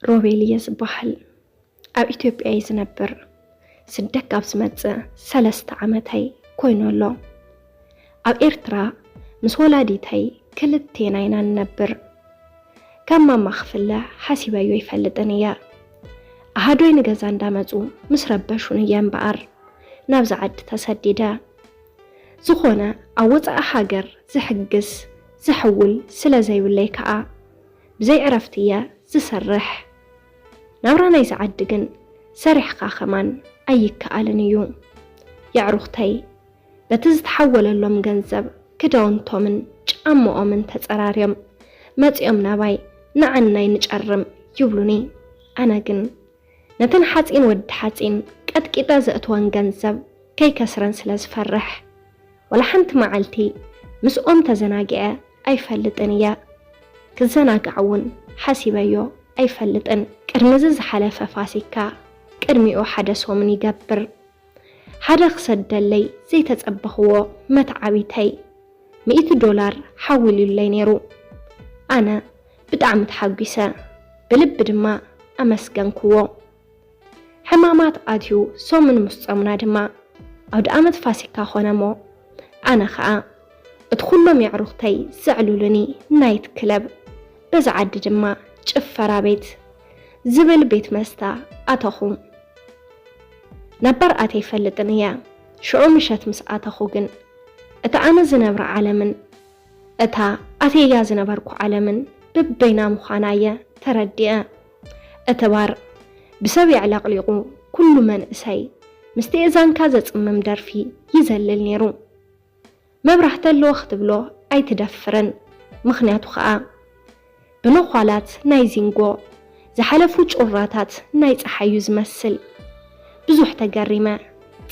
ሮቤል እየ ዝበሃል። ኣብ ኢትዮጵያ እየ ዝነብር። ስደት ካብ ዝመጽእ ሰለስተ ዓመተይ ኮይኑ ኣሎ። ኣብ ኤርትራ ምስ ወላዲተይ ክልቴና ኢና ንነብር። ካብ ማማ ክፍለ ሓሲበዮ ኣይፈልጥን እየ። ኣሃዶይ ንገዛ እንዳመጹ ምስ ረበሹን እየ እምበኣር ናብዚ ዓዲ ተሰዲደ። ዝኾነ ኣብ ወጻኢ ሃገር ዝሕግዝ ዝሕውል ስለ ዘይብለይ ከኣ ብዘይ ዕረፍቲ እየ ዝሰርሕ። ናብራ ናይዚ ዓዲ ግን ሰሪሕኻ ከማን ኣይከኣልን እዩ። የዕሩኽተይ በቲ ዝተሓወለሎም ገንዘብ ክዳውንቶምን ጫምኦምን ተጸራርዮም መጺኦም ናባይ ንዓናይ ንጨርም ይብሉኒ። ኣነ ግን ነተን ሓጺን ወዲ ሓጺን ቀጥቂጠ ዘእትወን ገንዘብ ከይከስረን ስለ ዝፈርሕ፣ ወላ ሓንቲ መዓልቲ ምስኦም ተዘናጊዐ ኣይፈልጥን እየ። ክዘናጋዕ እውን ሓሲበዮ ኣይፈልጥን። ቅድሚ እዚ ዝሓለፈ ፋሲካ ቅድሚኡ ሓደ ሰሙን ይገብር። ሓደ ክሰደለይ ዘይተጸበኽዎ መትዓቢተይ ሚእቲ ዶላር ሓዊሉለይ ነይሩ። ኣነ ብጣዕሚ ተሓጒሰ፣ ብልቢ ድማ ኣመስገንክዎ። ሕማማት ኣትዩ ሰሙን ምስ ጸሙና ድማ ኣውደ ኣመት ፋሲካ ኾነ እሞ፣ ኣነ ኸኣ እቲ ኩሎም የዕሩኽተይ ዘዕሉሉኒ ናይት ክለብ፣ በዛ ዓዲ ድማ ጭፈራ ቤት ዝብል ቤት መስተ ኣተኹ። ናብ ባር ኣትየ ኣይፈልጥን እየ። ሽዑ ምሸት ምስ ኣተኹ ግን፣ እታ ኣነ ዝነብራ ዓለምን እታ ኣትየያ ዝነበርኩ ዓለምን በበይና ምዃና እየ ተረዲአ። እቲ ባር ብሰብ የዕለቕሊቑ፣ ኩሉ መንእሰይ ምስቲ እዛንካ ዘጽምም ደርፊ ይዘልል ነይሩ። መብራህቲ ኣለዎ ክትብሎ ኣይትደፍርን፣ ምኽንያቱ ኸኣ ብነዃላት ናይ ዚንጎ ዝሓለፉ ጩራታት ናይ ጸሓይ እዩ ዝመስል። ብዙሕ ተገሪመ፣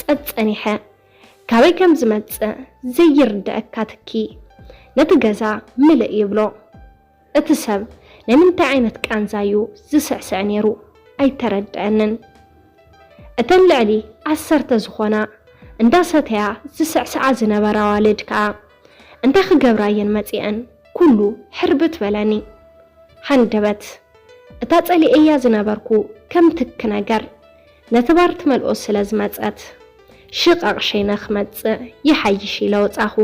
ጸጸኒሐ፣ ካበይ ከም ዝመጽእ ዘይርድኣካ ትኪ ነቲ ገዛ ምልእ ይብሎ። እቲ ሰብ ናይ ምንታይ ዓይነት ቃንዛ እዩ ዝስዕስዕ ነይሩ ኣይተረድኣንን። እተን ልዕሊ ዓሰርተ ዝኾና እንዳሰተያ ዝስዕስዓ ዝነበራ ኣዋልድ ከኣ እንታይ ክገብራ እየን መጺአን? ኩሉ ሕርብት በለኒ። ሃንደበት እታ ጸሊኤያ ዝነበርኩ ከም ትኪ ነገር ነቲ ባር ትመልኦ ስለ ዝመጸት፣ ሽቓቕ ሸይነ ክመጽእ ይሓይሽ ኢለ ወጻኹ።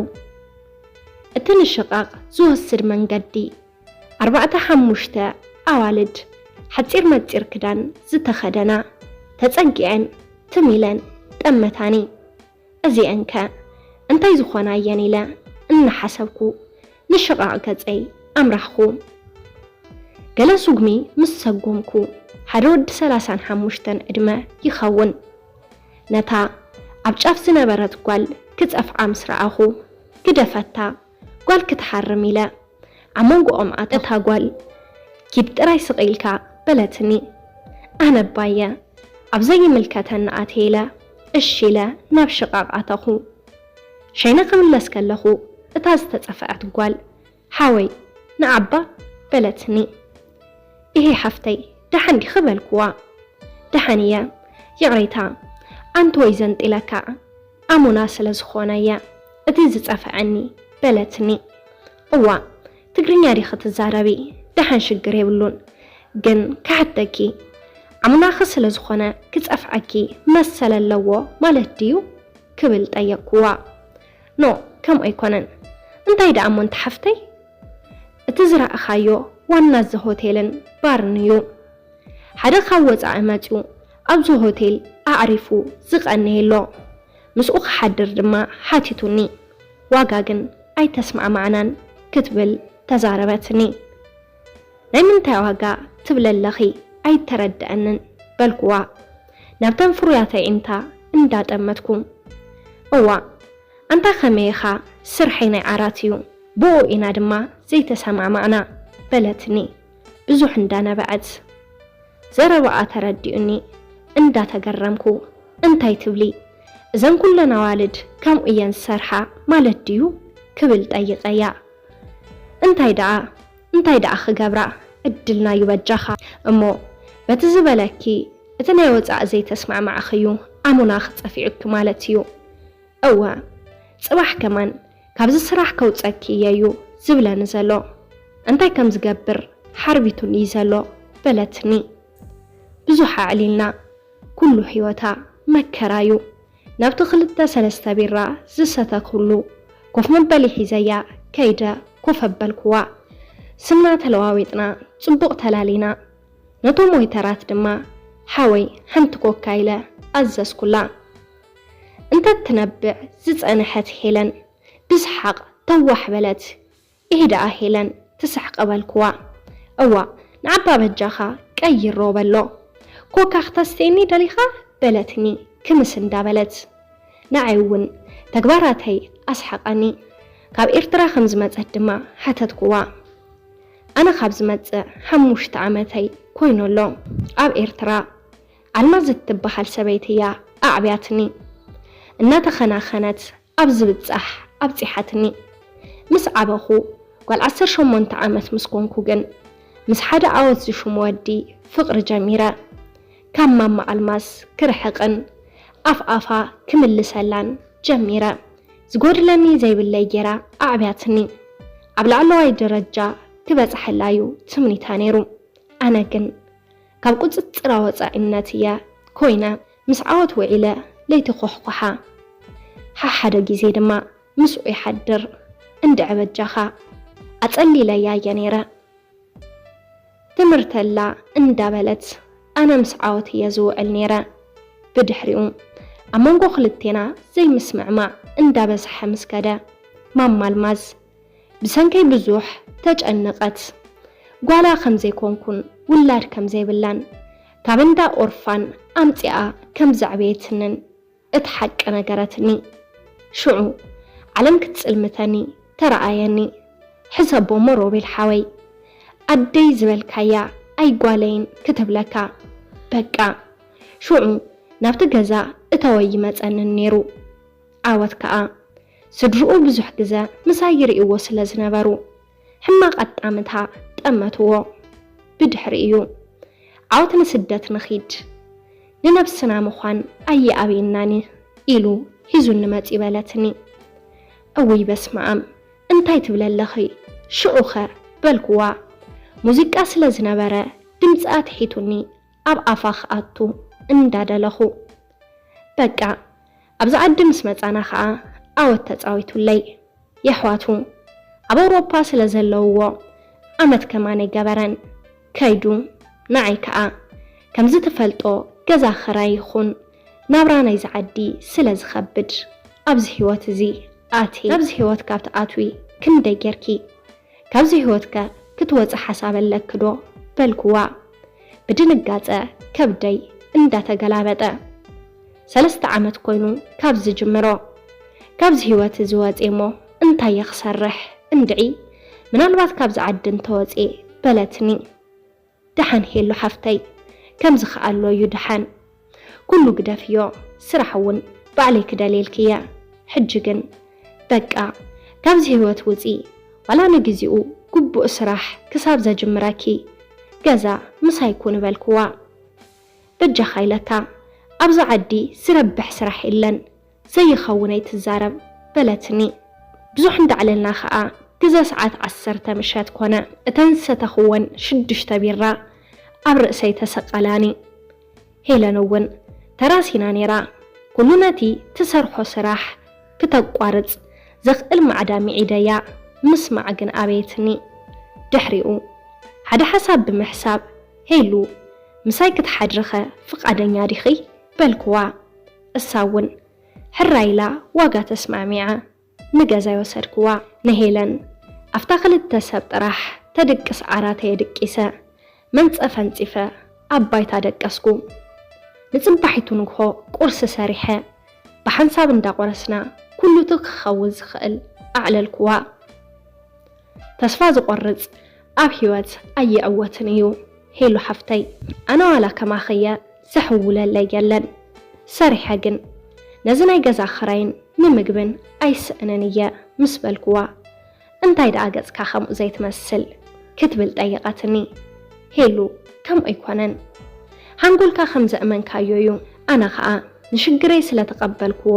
እቲ ንሽቓቕ ዝወስድ መንገዲ ኣርባዕተ ሓሙሽተ ኣዋልድ ሓጺር መጺር ክዳን ዝተኸደና ተጸጊዐን ትም ኢለን ጠመታኒ። እዚአንከ እንታይ ዝኾና እየን ኢለ እናሓሰብኩ ንሽቓቕ ገጸይ ኣምራሕኹ። ገለ ስጉሚ ምስ ሰጎምኩ፣ ሓደ ወዲ ሰላሳን ሓሙሽተን ዕድመ ይኸውን። ነታ ኣብ ጫፍ ዝነበረት ጓል ክጸፍዓ ምስ ረኣኹ፣ ግደፈታ፣ ጓል ክትሓርም ኢለ ኣብ መንጎኦም ኣተኹ። እታ ጓል፣ ኪድ ጥራይ ስቕ ኢልካ በለትኒ። ኣነ ባየ ኣብ ዘይምልከተኒ ኣትየ ኢለ እሺ ኢለ ናብ ሽቓቕ ኣተኹ። ሸይነ ክምለስ ከለኹ እታ ዝተጸፍዐት ጓል፣ ሓወይ ንዓባ በለትኒ። ኢሄ ሓፍተይ ደሓን ዲኺ በልክዋ። ደሓን እየ፣ ይቕሬታ ኣንተ ወይ ዘንጢለካ ኣሙና ስለ ዝኾነ እየ እቲ ዝጸፍዐኒ በለትኒ። እዋ ትግርኛ ዲኺ ትዛረቢ? ደሓን ሽግር የብሉን፣ ግን ክሓተኪ ኣሙናኺ ስለ ዝኾነ ክጸፍዐኪ መሰል ኣለዎ ማለት ድዩ? ክብል ጠየቅኩዋ። ኖ ከምኡ ኣይኮነን። እንታይ ደኣ እሞ ኣንቲ ሓፍተይ? እቲ ዝረኣኻዮ ዋና እዚ ሆቴልን ባርን እዩ። ሓደ ካብ ወጻኢ መጺኡ ኣብዚ ሆቴል ኣዕሪፉ ዝቐነየ ኣሎ። ምስኡ ክሓድር ድማ ሓቲቱኒ። ዋጋ ግን ኣይተስማዕማዕናን ክትብል ተዛረበትኒ። ናይ ምንታይ ዋጋ ትብሊ ኣለኺ ኣይተረድኣንን በልኩዋ ናብተን ፍሩያት ኣዒንታ እንዳጠመትኩ። እዋ ኣንታ ከመይ ኢኻ ስርሐይ ናይ ዓራት እዩ ብኡ ኢና ድማ ዘይተሰማማዕና በለትኒ ብዙሕ እንዳነበዐት። ዘረባኣ ተረዲኡኒ እንዳተገረምኩ እንታይ ትብሊ እዘን ኩለን ኣዋልድ ከምኡ እየን ዝሰርሓ ማለት ድዩ ክብል ጠይቐያ። እንታይ ደኣ እንታይ ደኣ ክገብራ ዕድልና እዩ በጃኻ እሞ በቲ ዝበለኪ እቲ ናይ ወጻኢ ዘይተስማዕማዕኽዩ ኣሙናኺ ጸፊዑኪ ማለት እዩ። እወ ጽባሕ ከማን ካብዚ ስራሕ ከውጸኪ እየዩ ዝብለኒ ዘሎ እንታይ ከም ዝገብር ሓርቢቱኒ እዩ ዘሎ በለትኒ። ብዙሕ ኣዕሊልና። ኩሉ ህይወታ መከራዩ። ናብቲ ክልተ ሰለስተ ቢራ ዝሰተትኩሉ ኮፍ መበሊ ሒዘያ ከይደ ኮፍ ኣበልኩዋ። ስምና ተለዋዊጥና ጽቡቕ ተላሊና። ነቶም ወይተራት ድማ ሓወይ ሓንቲ ኮካ ኢለ ኣዘዝኩላ። እንተትነብዕ ዝጸንሐት ሄለን ብስሓቕ ተዋሕ በለት። ኢሂ ደኣ ሄለን ትስሕቕ በልኩዋ። እዋ ንዓባ በጃኻ ቀይሮ በሎ። ኮካ ክተስትየኒ ደሊኻ በለትኒ ክምስ እንዳበለት። ንዓይ እውን ተግባራተይ ኣስሓቐኒ። ካብ ኤርትራ ከም ዝመጸት ድማ ሓተትኩዋ። ኣነ ካብ ዝመጽእ ሓሙሽተ ዓመተይ ኮይኑ ኣሎ። ኣብ ኤርትራ ኣልማዝ እትበሃል ሰበይቲ እያ ኣዕብያትኒ። እናተኸናኸነት ኣብ ዝብጻሕ ኣብጺሓትኒ። ምስ ዓበኹ ጓል ዓሰርተ ሸሞንተ ዓመት ምስ ኮንኩ ግን ምስ ሓደ ዓወት ዝሽሙ ወዲ ፍቕሪ ጀሚረ። ካብ ማማ ኣልማዝ ክርሕቕን ኣፍ ኣፋ ክምልሰላን ጀሚረ። ዝጎድለኒ ዘይብለይ ጌራ ኣዕብያትኒ። ኣብ ላዕለዋይ ደረጃ ክበጽሐላ እዩ ትምኒታ ነይሩ። ኣነ ግን ካብ ቁጽጽራ ወጻኢነት እየ ኮይነ። ምስ ዓወት ውዒለ ለይቲ ኮሕኮሓ። ሓሓደ ግዜ ድማ ምስኡ ይሓድር። እንድዒ በጃኻ ኣጸሊለያ እየ ነይረ። ትምህርተላ እንዳበለት ኣነ ምስ ዓወት እየ ዝውዕል ነይረ። ብድሕሪኡ ኣብ መንጎ ክልቴና ዘይምስምዕማዕ እንዳበዝሐ ምስ ከደ ማማ ኣልማዝ ብሰንከይ ብዙሕ ተጨነቐት። ጓላ ከም ዘይኮንኩን ውላድ ከም ዘይብላን ካብ እንዳ ኦርፋን ኣምጺኣ ከም ዘዕበየትንን እቲ ሓቂ ነገረትኒ። ሽዑ ዓለም ክትጽልምተኒ ተረኣየኒ። ሕሰቦ እሞ ሮቤል ሓወይ፣ ኣደይ ዝበልካያ ኣይጓለይን ክትብለካ። በቃ ሽዑ ናብቲ ገዛ እተወ ይመጸንን ነይሩ። ዓወት ከኣ ስድርኡ ብዙሕ ግዘ ምሳይ ይርእይዎ ስለ ዝነበሩ ሕማቕ ኣጣምታ ጠመትዎ። ብድሕሪኡ ዓወት ንስደት ንኺድ፣ ንነብስና ምዃን ኣየኣብየናን ኢሉ ሒዙኒ መጺኡ በለትኒ። እውይ በስመኣም እንታይ ትብሊ ኣለኺ ሽዑኸ በልክዋ። ሙዚቃ ስለ ዝነበረ ድምጺ ኣትሒቱኒ ኣብ ኣፋ ክኣቱ እንዳደለኹ። በቃ ኣብዚ ዓዲ ምስ መጻና ኸኣ ዓወት ተጻዊቱለይ። የሕዋቱ ኣብ ኣውሮፓ ስለ ዘለውዎ ዓመት ከማን ኣይገበረን ከይዱ። ንዓይ ከኣ ከምዚ ትፈልጦ ገዛ ኽራይ ይኹን ናብራ ናይዚ ዓዲ ስለ ዝኸብድ ኣብዚ ህይወት እዚ ኣትየ። ናብዚ ህይወት ካብ ትኣትዊ ክንደይ ጌርኪ? ካብዚ ህይወትከ ክትወጺ ሓሳብ ኣለኪ ዶ? በልክዋ። ብድንጋጸ ከብደይ እንዳተገላበጠ። ሰለስተ ዓመት ኮይኑ ካብ ዝጅምሮ። ካብዚ ህይወት እዚ ወጽየ እሞ እንታይ እየ ክሰርሕ? እንድዒ ምናልባት ካብዚ ዓዲ እንተወጽየ በለትኒ። ደሓን ሄሉ ሓፍተይ፣ ከምዚ ከኣ ኣሎ እዩ ደሓን። ኩሉ ግደፍዮ፣ ስራሕ እውን ባዕለይ ክደልየልኪ እየ። ሕጂ ግን በቃ ካብዚ ህይወት ውጺ፣ ዋላ ንግዚኡ ግቡእ ስራሕ ክሳብ ዘጅምረኪ ገዛ ምሳይ ኩኒ በልክዋ። በጃኻ ኢለካ፣ ኣብዚ ዓዲ ዝረብሕ ስራሕ የለን፣ ዘይኸውን ኣይትዛረብ በለትኒ። ብዙሕ እንዳዕለልና ከኣ ግዘ ሰዓት ዓሰርተ ምሸት ኮነ። እተን ዝሰተኽወን ሽዱሽተ ቢራ ኣብ ርእሰይ ተሰቀላኒ። ሄለን እውን ተራሲና ነይራ። ኩሉ ነቲ ትሰርሖ ስራሕ ክተቋርጽ ዘኽእል ማዕዳ ምዒደያ ምስማዕ ግን ኣበየትኒ። ድሕሪኡ ሓደ ሓሳብ ብምሕሳብ፣ ሄሉ ምሳይ ክትሓድሪኸ ፍቓደኛ ዲኺ? በልክዋ። እሳ እውን ሕራይ ኢላ ዋጋ ተስማዕሚዓ ንገዛይ ወሰድክዋ። ንሄለን ኣብታ ክልተ ሰብ ጥራሕ ተድቅስ ዓራተየ ድቂሰ መንጸፍ ኣንጺፈ ኣብ ባይታ ደቀስኩ። ንጽባሒቱ ንግሆ ቁርሲ ሰሪሐ ብሓንሳብ እንዳቆረስና ኩሉ እቲ ክኸውን ዝኽእል ኣዕለልክዋ። ተስፋ ዝቆርጽ ኣብ ህይወት ኣይዕወትን እዩ ሄሉ ሓፍተይ። ኣነ ዋላ ከማኺ እየ ዘሕውለለይ የለን። ሰሪሐ ግን ነዚ ናይ ገዛ ክራይን ንምግብን ኣይስእንን እየ ምስ በልክዋ፣ እንታይ ደኣ ገጽካ ከምኡ ዘይትመስል? ክትብል ጠየቐትኒ። ሄሉ፣ ከምኡ ኣይኮነን። ሓንጎልካ ከም ዘእመንካዮ እዩ። ኣነ ኸኣ ንሽግረይ ስለ ተቐበልክዎ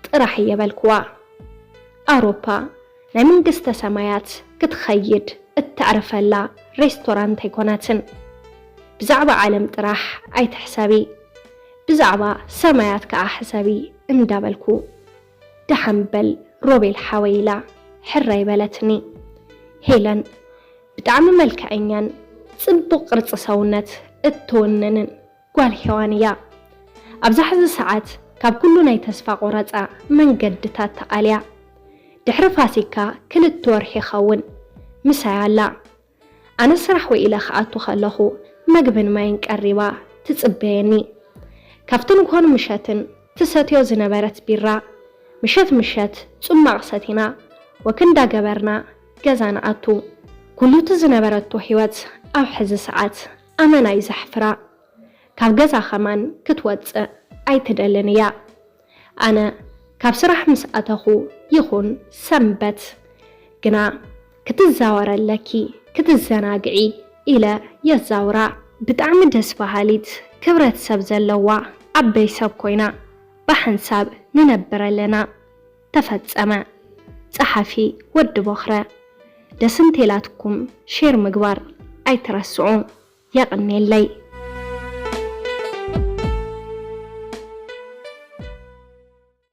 ጥራሕ እየ በልክዋ። ኣውሮፓ ናይ መንግስተ ሰማያት ክትኸይድ እተዕርፈላ ሬስቶራንት ኣይኮነትን። ብዛዕባ ዓለም ጥራሕ ኣይትሕሰቢ፣ ብዛዕባ ሰማያት ከኣ ሕሰቢ እንዳበልኩ፣ ደሓን በል ሮቤል ሓወይ ኢላ ሕራይ በለትኒ። ሄለን ብጣዕሚ መልክዐኛን ጽቡቕ ቅርጺ ሰውነት እትውንንን ጓል ሄዋን እያ። ኣብዛ ሕዚ ሰዓት ካብ ኩሉ ናይ ተስፋ ቆረጻ መንገድታት ተቓልያ። ድሕሪ ፋሲካ ክልተ ወርሒ ይኸውን ምሳይ ኣላ። ኣነ ስራሕ ውዒለ ክኣቱ ከለኹ መግብን ማይን ቀሪባ ትጽበየኒ። ካብቲ ንግሆን ምሸትን ትሰትዮ ዝነበረት ቢራ፣ ምሸት ምሸት ጹማቕ ሰቲና ወክ እንዳገበርና ገዛ ንኣቱ። ኩሉ እቲ ዝነበረቶ ህይወት ኣብ ሕዚ ሰዓት ኣመና እዩ ዘሕፍራ። ካብ ገዛ ከማን ክትወጽእ ኣይትደልን እያ። ኣነ ካብ ስራሕ ምስ ኣተኹ ይኹን ሰንበት ግና ክትዛወሪ ኣለኪ፣ ክትዘናግዒ ኢለ የዛውራ። ብጣዕሚ ደስ በሃሊት ክብረት ሰብ ዘለዋ ዓበይ ሰብ ኮይና ብሓንሳብ ንነብር ኣለና። ተፈጸመ። ጸሓፊ ወዲ ቦኽረ። ደስ እንቴላትኩም ሼር ምግባር ኣይትረስዑ። የቐኔለይ።